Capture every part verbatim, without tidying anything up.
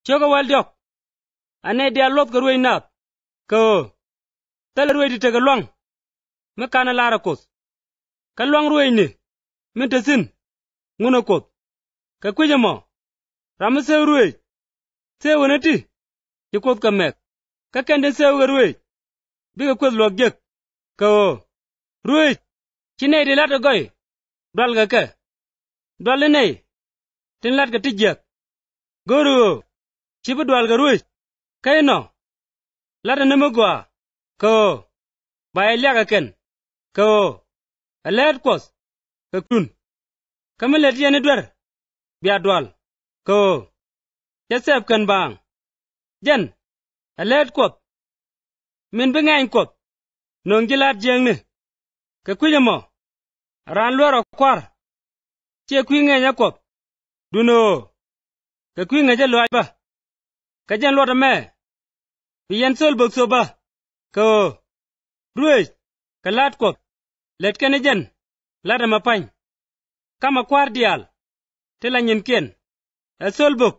Cio̱kä wäl diɔ̱k, a nɛy diaal luɔ̱thkɛ ruëëc naath, kɛ ɣöö thilɛ ruëëc ti tekɛ lua̱ŋ mi /ka̱nɛ la̱rä Kuoth. Kä lua̱ŋ ruëëcni min te thi̱n, ŋun ɛ Kuoth. Kɛ kui̱c ɛmɔ, ram mi thëëk ruëëc, thëëkɛ ni ti ci Kuoth kɛ mɛk, kä kɛn tin thëëkɛ ruëëc bikɛ kueth luäk jek. Kɛ ɣöö ruëëc ci nɛy ti la̱tkɛ gɔy dualkɛ kɛ, duali nɛy tin la̱tkɛ ti jiäk. Go̱o̱ri ɣöö /ci bi dual kɛ ruëëc, kä inɔ la̱tdɛ ni mi gɔaa, kɛ ɣöö ba yɛ liak ɛ kɛn. Kɛ ɣöö ɛ lät Kuɔth kɛ kui̱dun, kä mi lät yɛn i̱ duer bia dual, kɛ ɣöö cɛ thɛp kɛn baaŋ. Jɛn ɛ lät Kuɔth min bi ŋɛɛny Kuɔth nöŋ ji̱ la̱t jiäkni. Kɛ kui̱c ɛmɔ, raan luäk rɔ Kua̱r, /ciɛ kui̱ ŋɛɛnyä Kuɔth, duundɛ ɣöö kɛ kui̱ ŋäcä lɔaac bä. Kä jɛn luɔt ɛmɛ bi yɛn thöl bök thöpä, kɛ ɣöö ruëëc kɛ la̱t Kuɔth lät kɛn ni jɛn la̱t ɛmɛ pa̱ny. Kamɛ kua̱r diaal ti la nyinkiɛn, ɛ thöl bök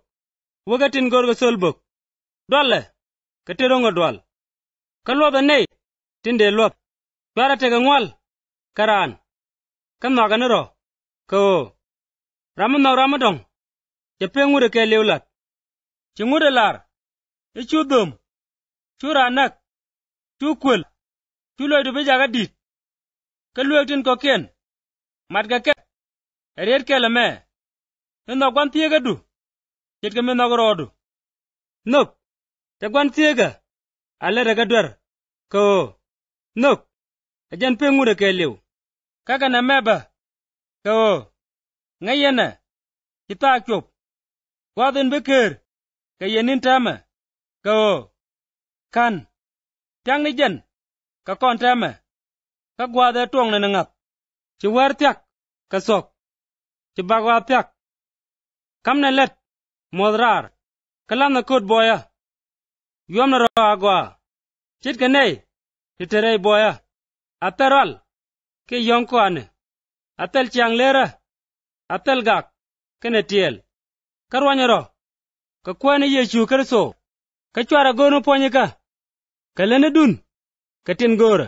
wäkɛ tin görkɛ thöl bök, dualɛ kɛ tin ro̱ŋɛ dual. Kä luɔthɛ nɛy tin dëë luɔ̱th. /Cuarɛ tekɛ ŋual kä raan, kä nhɔakɛ ni rɔ̱, kɛ ɣöö ram mi nhɔk ram mi dɔ̱ŋ cɛ pek ŋut ɛ kɛɛliw lat. Ci ŋut ɛ lar i̱, cu dho̱m, cu raan näk, cu kuël, cu lɔcdu bi jakä di̱t. Kä luëëk tin kɔ̱kiɛn matkɛ kɛ ɛ riet kɛl ɛmɛ, i̱, nhɔk gua̱n thieekädu ce̱tkɛ mi nhɔk rɔɔdu. Nhök, cɛ gua̱n thieekä a lätdɛ kɛ duer, kɛ ɣöö nhök ɛ jɛn pek ŋut ɛ kɛɛliw. Kä kɛn ɛmɛ bä, kɛ ɣöö ŋäc yɛn ɛ ci thaak cop, gua̱a̱th in bi keer kɛ yɛn ni̱n täämɛ, kɛ ɣöö ka̱n, thia̱kni jɛn kɛ kɔn täämɛ, kä gua̱a̱th ɛ tuɔŋnɛ ni ŋa̱th. Ci wäär thia̱k kɛ thuɔ̱k, ci bak ɣɔaa thia̱k. Ka̱mnɛ lät muɔ̱th raar, kä la̱thɛ kööt buɔyä. Yuɔ̱mnɛ rɔ̱ agɔaa, ce̱tkɛ nɛy ti te rɛy buɔyä. A thil ral kiɛ yɔ̱ŋ kɔaanɛ, a thil ciaŋ leerä, a thil gak kɛnɛ tiɛɛl. Kä ruanyɛ rɔ̱ kɛ Kuäär ni Yecu Kritho, kä /cuarɛ go̱o̱r mi puɔ̱nyikä kɛ lätnidun kɛ tin göörä.